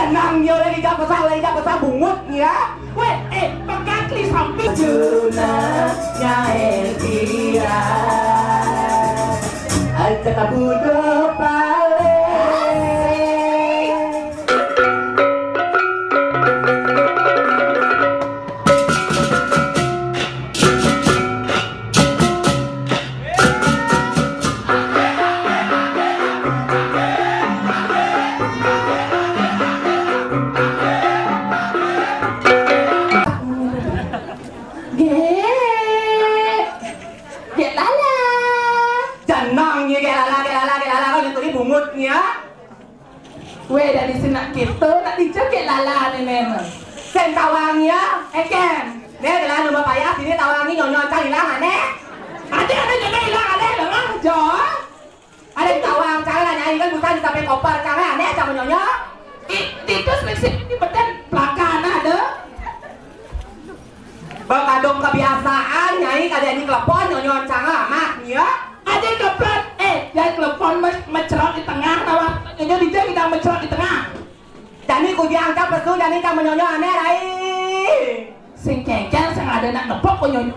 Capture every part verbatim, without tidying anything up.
Nang yo lagi jak besar, lagi jak besar bungut ya. Weh, eh, pegat li sampi. Juna nyae pira. Aja kabudo pale. Gek. Gek lala. Janang ye gek lala, gek lala, gek lala, kau nyentuh bungut ya. Weh, dari sinak kito, nak dijogek lala ni memang. Sing tawang ya, eken. Ne gelah nomor payah, sini tawang ni nyonyo cang ilang ane. Ade, ade nyonyo ilang ane, lengang jo. Ade tawang cang lah nyai kan bukan sampai koper cang ane, cang nyonyo. I, titus mesti di beten pelakan ada. Bakadong kebiasaan, nyai kada ni telepon, nyonyo cang amat, ya. Ade telepon, eh, jangan telepon me-, mecerot di tengah, tawa. Nyonyo dija kita mecerot di tengah. Jani kudiang cang pesu, jani cang menyonyo ane, rai. Sing kengkeng, sing ada nak nepok ko nyonyo.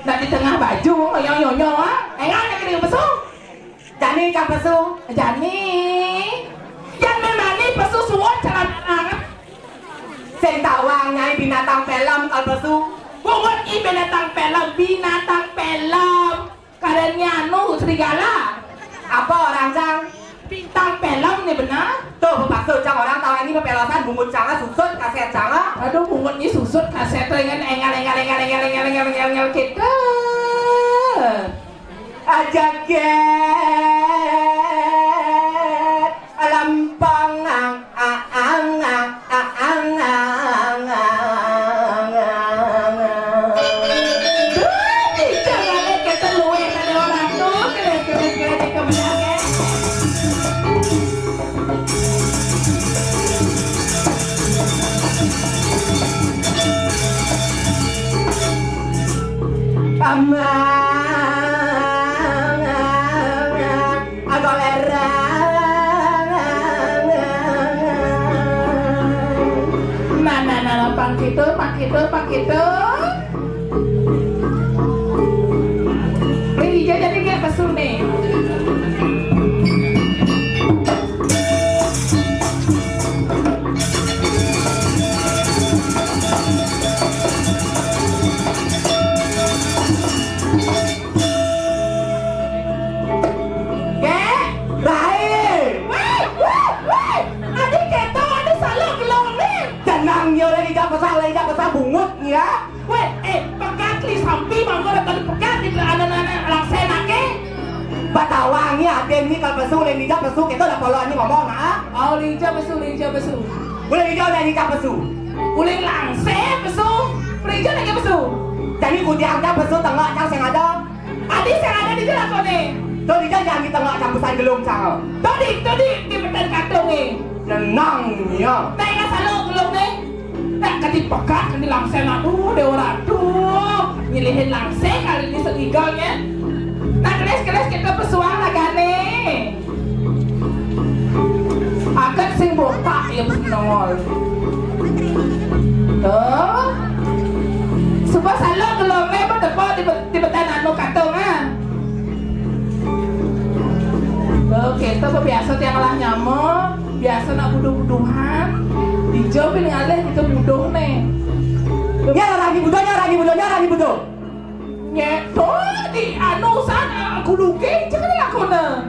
Nak di tengah baju, nyonyo, nyonyo, ah. Enggak, nak kena pesu. Jani cang pesu. Jani. Yang memani pesu suwon celana. Sing tawang nyai binatang pelem kal pesu. Bungut i binatang pelem, binatang pelem. Kadanya anu serigala. Apa orang cang? Bintang pelem ni benar. Tuh, maksud cang orang tawang ini pepelosan bungut cang susut kaset cang. Aduh, bungut ni susut kaset tuh ingat engal engal engal engal engal engal engal engal kita. Ajaket lampang ang ang ang ang ang ang ang. Duh, cicak balik kita luwe ada orang tuh, keren, keren, keren, keren, keren. Amang, agolerang. Nah, nah, nah, nah, pang gitu, pang gitu, pang gitu. Ring hijau jadi kayak pesu nih. Gek, bae. Wih, wih, wih. Adi keto, adi salok gelong ni. Janang yo lagi jak besar, lagi jak besar bungut ya. Weh, eh, pegat li sampi mangko datang pegat di anak-anak langsenake. Batawang ni aden ni kal pesu, leng dijak pesu, keto dah polo ni ngomong, ha? Oh, leng dijak pesu, leng dijak pesu. Uleng dijak dah dijak pesu. Uleng langse pesu. Uleng dijak lagi pesu. Jadi kudiang jak pesu tengok cang sing ada. Adi sing ada di jalan kone. Tuh dijak jangan di tengok cang busan gelung cang. Tuh di, tuh di, di beten katung ni. Nenang ni ya. Tengah salok gelung ni. Nak kadi pegat, kadi langse, aduh, Dewa Ratu. Nyilihin langse kali ni segigalnya. Nak keles-keles kita pesuang lagane. Akan sing botak ya, bes nongol. Tuh. Suba salok gelonge, berdepa di, di betan anu katung, ah. Tuh, kita biasa tiang lah nyama. Biasa nak buduh-buduhan, dijauh bin ngalih kita buduh ne. Nya rani buduh, nya rani buduh, nya rani buduh. Nyeto di anu san, ah, guluge, jangan lakona.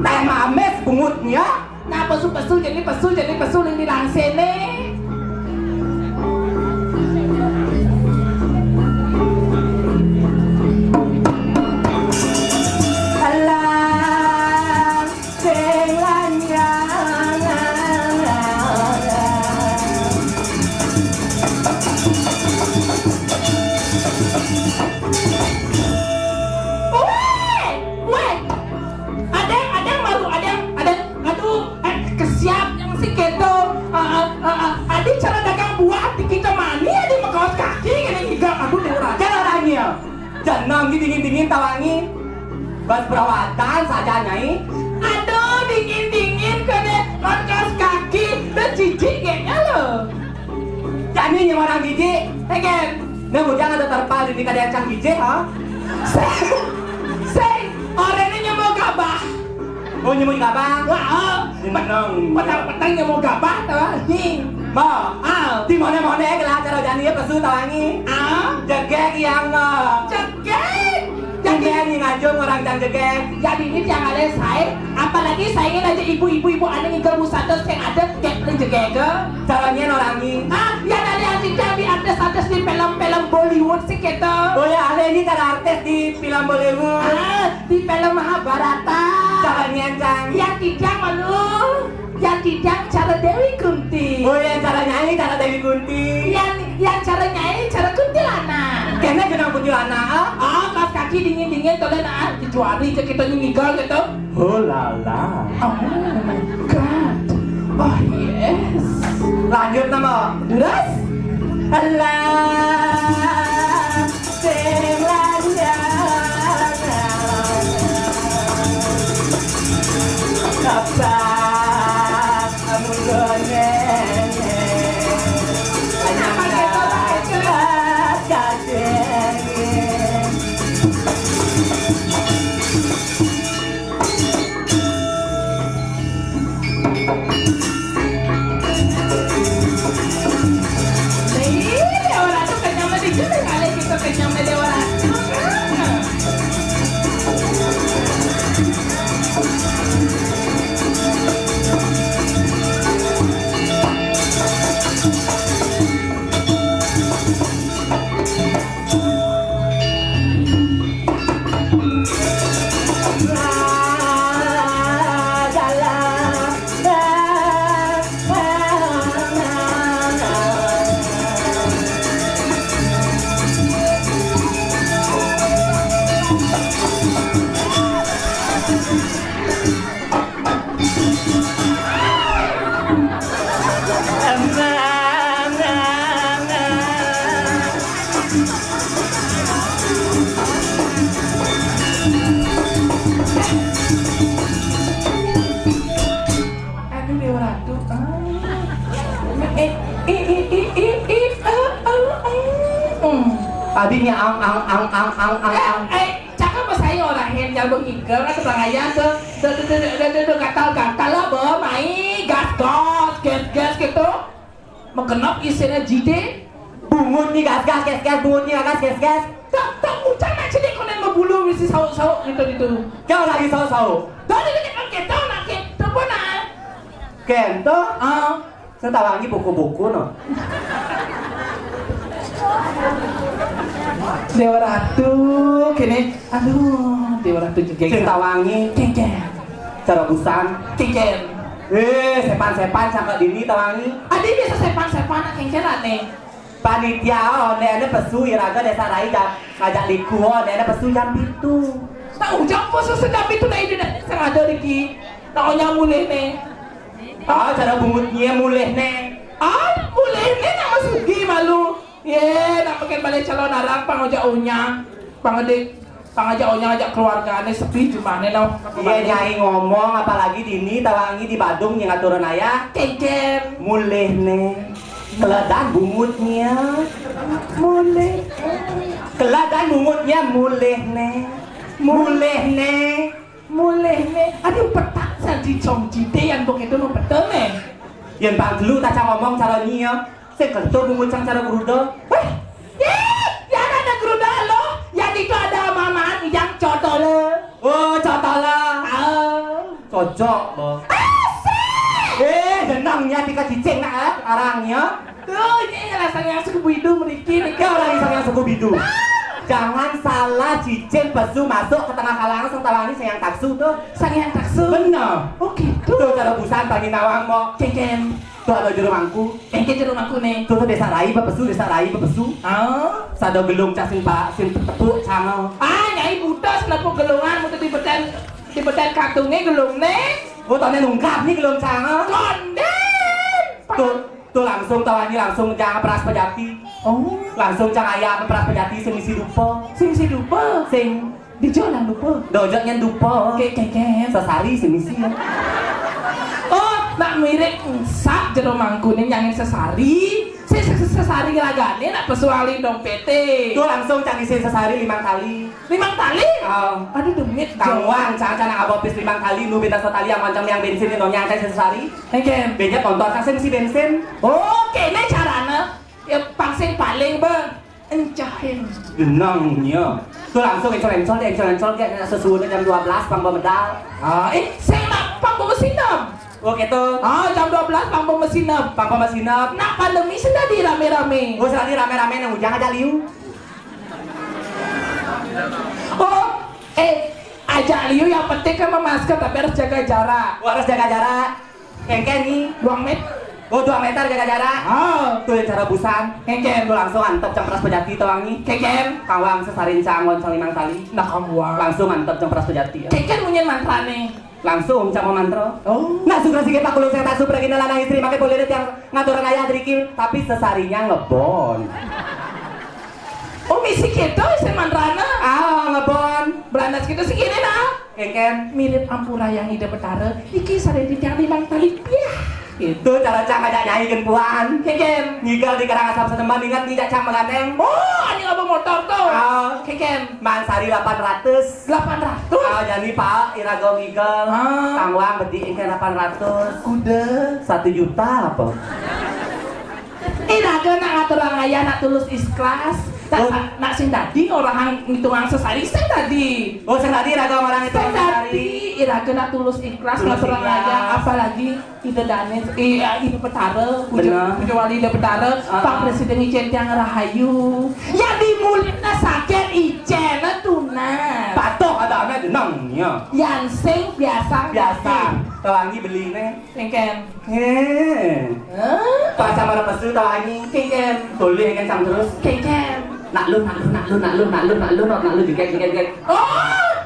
Teh mames bungutnya. Nah, pesu-pesu jadi pesu, jadi pesu ling di langsene. Alah. Sing lanjang. Weh, weh. Adeng, adeng baru, adeng, adeng. Aduh, eh, kesiap yang si keto. Ah, ah, ah, ah. Adi cara dagang buah di kita mani, adi makaos kaki, kena higang. Aduh, Dewa Raja. Jangan nangis dingin-dingin tawangi. Bas perawatan saja, Nyai. Aduh, dingin-dingin kene, ngan kaos kaki. Jijik, pengen. Nah, bujang ada terpal ini kada cang jijik, ha? Sing, sing, orangnya nyemuk gabah. Oh, nyemuk gabah? Wah, petang-petang nyemuk gabah, tahu? Nih. Ma, ah, di mana-mana ya, kalau acara jani ya, pesu tawangi. Ah? Jegek yang, ah. Jegek. Jadi, ini ngajung orang cang jegek. Jadi ini tiang ada saya, apalagi saya ingin aja ibu-ibu, ibu anak ngikel busates yang ada, kayak paling jegek ke. Caranya norangi. Ah, ya dari yang tidak di artis-artis di film-film Bollywood sih gitu. Oh ya, ada ini cara artis di film Bollywood. Ah, di film Mahabharata. Caranya cang. Yang tidak malu, yang tidak cara Dewi Kunti. Oh ya, cara nyanyi cara Dewi Kunti. Yang, yang cara nyanyi cara kuntilanak. Kena jenang kuntilanak, ah? Ah, kaus kaki dingin-dingin, tolong, ah, dicuari aja kita nyigal gitu. Oh la la. Oh my God. Oh yes. Lanjut nama. Terus? Allah, sing lanjut. Apa kamu gone? Hanya Aduh, Dewa Ratu. Ah. Eh, eh, eh, eh, eh, eh, eh, eh, eh. Hmm. Tadinya ang, ang, ang, ang, ang, ang, eh, ang. Eh, cakap apa saya orang yang jago ngikel, kan sebelah aja tuh. Tuh, tuh, tuh, tuh, tuh, tuh, gatal-gatal lah, Bo. Mai, gas, gas, gas, gas gitu. Magenep isine jide. Bungut ni gas, gas, gas, gas, bungut ni gas, gas, gas. Tak, tak, ucap nak cedik konen mabulu misi sauk-sauk gitu, gitu. Kau lagi sauk-sauk. Dah, dia kata, kita nak, kita pun nak. Kento? Ah. Saya tawangi buku-buku, no. Dewa Ratu, kene, aduh, Dewa Ratu jegeg. Sing tawangi. Kengken. Cara busan. Kengken. Eh, sepan-sepan cakap dini tawangi. Adi biasa sepan-sepan, kengken ane. Panitia, oh, ane, ane pesu, iraga desa rai jam, ngajak liku, oh, ane, ane pesu jam pitu. Tahu jam pesu sejam pitu, nah, ini dah, sengaja diki. Nah, onya mulih ne. Ah, cara bungutnya mulih ne. Ah, mulih ne nak masuki malu. Ye, nak makin balik calon arang, pang ojak onya. Pang adik, pang ojak onya ajak keluargane sepi jumane lah. Iya, Nyai ngomong, apalagi dini tawangi di Badung nya ngaturun ayah. Kengken. Mulih ne. Keladan bungutnya. Mulih. Keladan bungutnya mulih ne. Mulih ne. Mulih ne, aduh petak sadi cong cite yang begitu mau betul ne. Yang bang dulu tak cang ngomong cara nyi ya, sing kento bungut cang cara geruda. Weh, ye, ya ada geruda lo, yang itu ada mamaan yang cotol. Oh, cotol lah. Ah. Cocok, Bo. Asik. Eh, jenangnya tika cicing nak, eh, arangnya. Tuh, ini rasanya suku bidu meriki nih. Ya, orang iseng yang suku bidu. Jangan salah cicing pesu masuk ke tengah kalangan sing tawangi sing yang taksu tuh. Sing yang taksu. Bener. Oh gitu. Tuh, cara busan pagi nawang mo. Kengken. Tuh ada juru mangku. Kengken juru mangku nih. Tuh, tuh desa rai bepesu, desa rai bepesu. Oh. Sado gelung cah sing pa, sing tepuk cangel. Ah, nyai buta senepuk gelungan mutu di beten, di beten katungnya gelung nih. Oh, tane lungkap nih gelung cangel. Konden. Tuh. Tuh langsung tawangi langsung jangan peras pejati. Oh. Langsung cang ayah peras pejati sing isi dupa. Sing isi dupa. Sing di jalan dupa. Dojok nyen dupa. Ke ke ke. Sesari sing isi ya. Oh, nak mirip sak jero mangkune nyangin sesari. Sing sesari ragané nak pesuali dompété. Tuh langsung cang isin sesari limang tali. Limang tali? Oh. Aduh, demit. Kamuang, cang, cang nak abis limang tali, nu pintas tali yang mancang yang bensin, yang nyang cang sesari. Kénkén. Benyet motor, cang sing isi bensin. Oh, kéné carané. Ya, pang sing paling bé encahin. Genangnya. Tuh langsung encol-encol deh, encol-encol kayak sesudah jam dua belas, pang medal. Ah, eh, sing nak pang mesinep. Oh, gitu. Ah, jam dua belas pang mesinep. Pang mesinep. Nak pandemi sudah di ramé-ramé. Oh, sudah di ramé-ramé, nang ujang aja liu. Oh, eh, aja liu yang penting kan memasker tapi harus jaga jarak. Oh, harus jaga jarak. Kénkén nih. Dua meter. Oh, dua meter jaga jarak. Ah. Tuh yang cara busan. Kénkén. Tuh langsung antep cang peras pejati tuh wangi. Kénkén. Kawang sesarin cang ngoncang limang tali. Nah, kamuang. Langsung antep cang peras pejati. Kénkén munyin mantrané. Langsung cang mantra. Oh. Nah, sugra sige pakulung saya tak sugra gina lanang istri maké boleh yang ngaturan ayah driki, tapi sesarinya ngebon. Oh, misi gitu sih mantrana. Ah, ngebon. Beranas gitu sih gini nah. Kénkén. Mirip ampura yang ida betara. Iki sare di tiang limang tali piah. Gitu cara cang ngajak nyai genpuan. Kénkén. Ngigal di Karangasem Sedeman, ingat di cang megandeng. Oh, anjing abang motor tuh. Ah. Kénkén. Mansari delapan ratus. Delapan ratus. Ah, jadi Pak, iraga ngigal. Ah. Tangwang bedi engké delapan ratus. Kuda. Satu juta apa? Iraga nak ngaturang ayah nak tulus ikhlas. Nak, oh, nak sing dadi orang ngitungang sesari sing dadi. Oh, sing dadi iraga orang ngitungang sesari. Sing dadi iraga nak tulus ikhlas ngaturang ayah, apalagi Ida Dané, eh, Ida Betara, puja, puja wali Ida Betara, Pak Presiden icén tiang rahayu. Ya di mulutnya sakit icén tunas. Patuh ada anak jenengnya. Yang sing biasa. Biasa. Tawangi beli nih. Kénkén. Heh. Hah? Pas sama pesu tawangi. Kénkén. Tolih kan sang terus. Kénkén. Nak lu, nak lu, nak lu, nak lu, nak lu, nak lu, nak lu, jegek, jegek, jegek. Oh!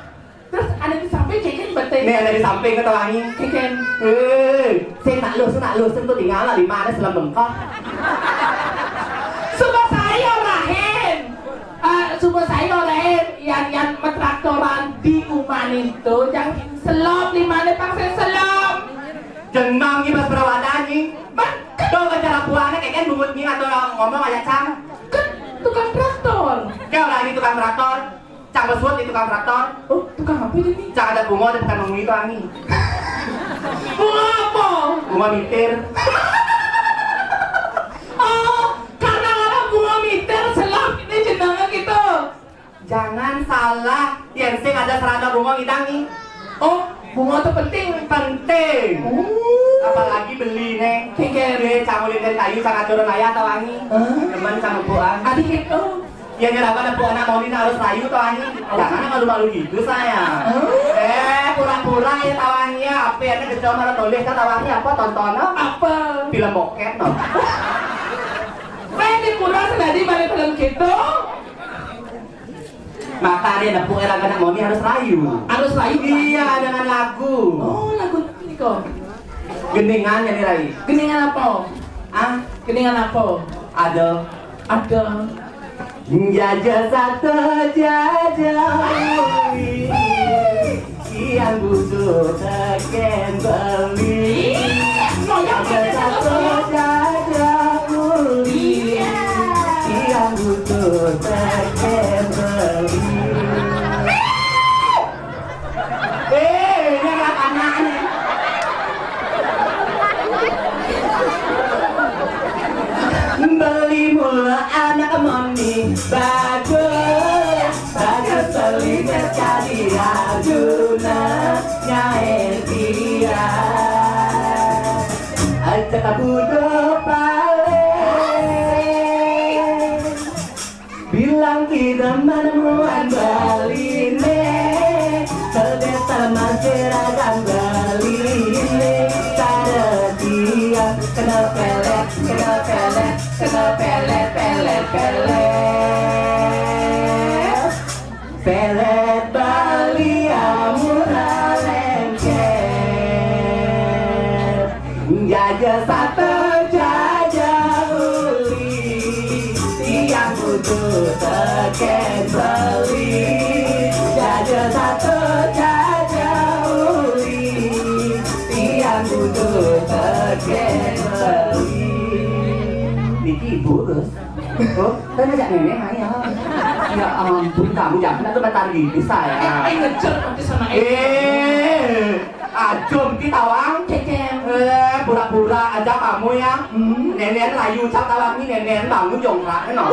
Terus ada di samping Kénkén beté. Nih ada di samping ketelangi. Kénkén. Eh, sing nak lu, sing nak lu, sing tuh tinggal lah di mana selam bengkok. Suba saya orahin. Eh, suba saya orahin yang yang metraktoran di umanin tuh yang selop di mana pang saya selop. Jenang nih pas perawadan nih. Tuh cara buahnya kayak kan bungut nih atau ngomong aja cang. Kan tukang traktor. Kayak orang ini tukang traktor. Cang besuat di tukang traktor. Oh, tukang apa itu nih? Cang ada bunga ada bukan ngomong itu ani. Bunga apa? Bunga mitir. Oh, karena orang bunga mitir selap ini jenengan gitu. Jangan salah, yang sing ada serada bunga ngidang nih. Oh, bunga itu penting. Penting. Oh. Apalagi beli nih. Kénkén. Dia cang ulin dari kayu, cang acuran ayah atau ani. Hah? Teman cang buan. Adik itu. Ya nyerah pada buah anak mau harus rayu tuh ani. Jangan malu-malu gitu saya. Hah? Eh, pura-pura ya tawannya. Apa ya kecil malah tulis kan tawannya apa tontonan? Apa? Film bokep no. Saya di pura tadi balik film gitu. Maka dia nepuk era anak moni harus rayu. Harus rayu. Iya, dengan lagu. Oh, lagu apa nih kok? Gendingan ya nih rai. Gendingan apa? Ah, gendingan apa? Ada. Ada. Jaja satu jaja uli, yang butuh teken beli. Jaja satu jaja uli, yang butuh teken beli. Eh, ini anak-anak nih. Beli mula anak moni bagus, bagus beli sekali aguna nyae dia. Aja kabudo pale. Bilang kita menemuan Bali ne. Ternyata masih ragam Bali ne. Tada dia kena pelet, kena pelet, kena pelet, pelet, pelet. Pelet Bali amuna lengket. Jaja satu jaja uli, tiang butuh teken beli. Jaja satu jaja uli, tiang butuh teken beli. Iki ibu terus. Oh, kan ngajak nenek ayo. Ya ampun, kamu jangan tuh bentar gitu saya. Eh, ngejar nanti sama eh. Eh, ajum kita wang. Cecem. Eh, pura-pura aja kamu ya. Hmm. Nenek layu cak tawang ini nenek bangun jongkrak no.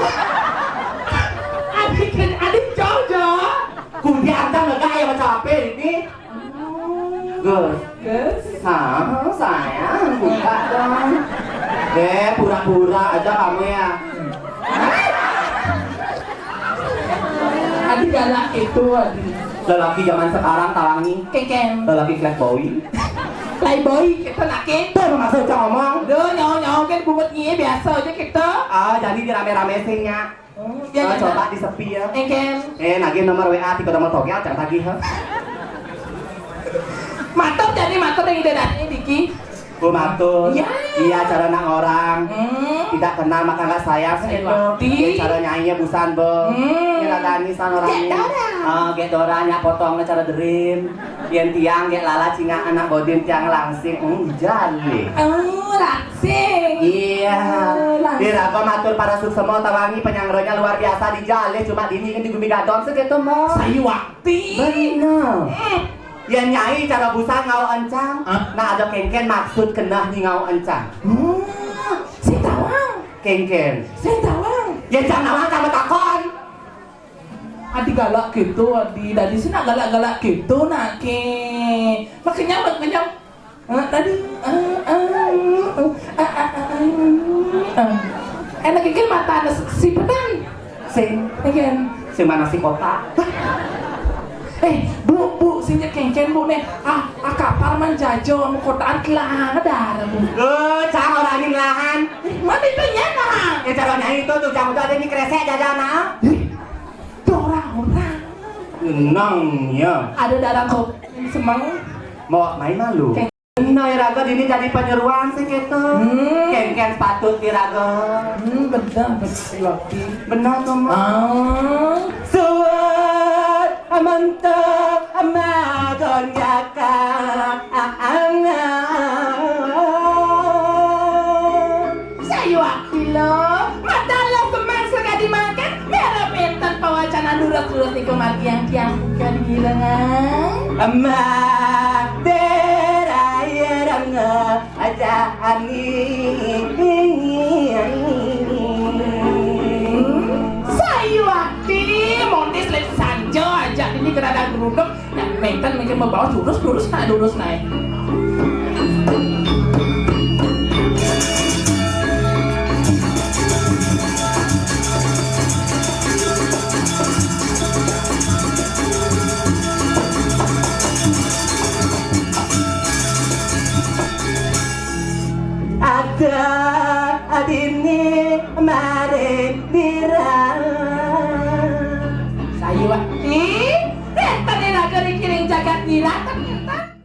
Adik, adik jojo. Kundi antar lega ya macam apa ini? Gus. Gus. Hah, sayang, buka dong. Eh, pura-pura aja kamu ya. Adi galak itu, Adi. Lelaki zaman sekarang talangi. Keken. Lelaki playboy. Playboy, kita laki. Tuh, maksud cowok ngomong. Duh, nyawa-nyawa kan bungut nyi biasa aja kita. Ah, jadi dirame-rame sih nya. Oh, ya, coba di sepi ya. Engken. Eh, nagih nomor W A tiga nomor togel cang tagih ha. Matur jadi matur yang ida datang diki. Bu matur. Iya. Iya, cara nak orang. Hmm. Tidak kenal maka nggak sayang. Iya, itu. Iya, cara nyanyinya busan, Bu. Hmm. Ini rada nisan orang. Gek dora. Ah, gek dora nya potongnya cara derim. Yen tiang gek lala cingak anak bodin tiang langsing. Hmm, jali. Oh, langsing. Iya. Oh, langsing. Iraga matur para suksema tawangi penyangranya luar biasa di jalih cuma dini di Gumi Gadon segitu mo. Sayu wakti. Bener. Hmm. Yen nyai cara busan ngau encang. Hah? Nah ada kengken maksud kenah ni ngau encang. Hmm. Si tawang. Kengken. Si tawang. Yen cang nawang kamu takon. Adi galak gitu, Adi. Dari sini galak-galak gitu nak ke. Makanya, makanya. Ah, tadi. Ah, ah, ah, ah, ah, ah, ah. Enak iki mata ada si pedang. Sing. Iya. Sing mana si kota? Eh, bu, bu, sing kengken bu nih. Ah, ah kapar manjajo, mau kotaan telah ada bu. Eh, cang orang angin lahan. Eh, mana itu nyana? Ya cara nyanyi itu tuh, cang itu ada di kresek jajan ah. Ih, Dora-dora. Nang ya. Ada darah kok semang. Mau main malu. Benar iraga dini jadi penyeruan sih gitu. Hmm. Kengken sepatut iraga. Hmm, benar betul. Benar tuh, Mak. Ah. Suat mantap magon jaka. Sayuak pila, madala semar sekadi makan, miharap enten pawacana lurus-lurus niku margiang tiang bukan gilengan. Emak deraya ranga aja ani. Sayuak ti, mondis lek sanjo aja ini kerada geruduk. Nah, menten mungkin membawa lurus, lurus, nah, lurus, nah. Ada adini mare dirang. Sayuak ti, eh, tadi raga dikiring jagat nira,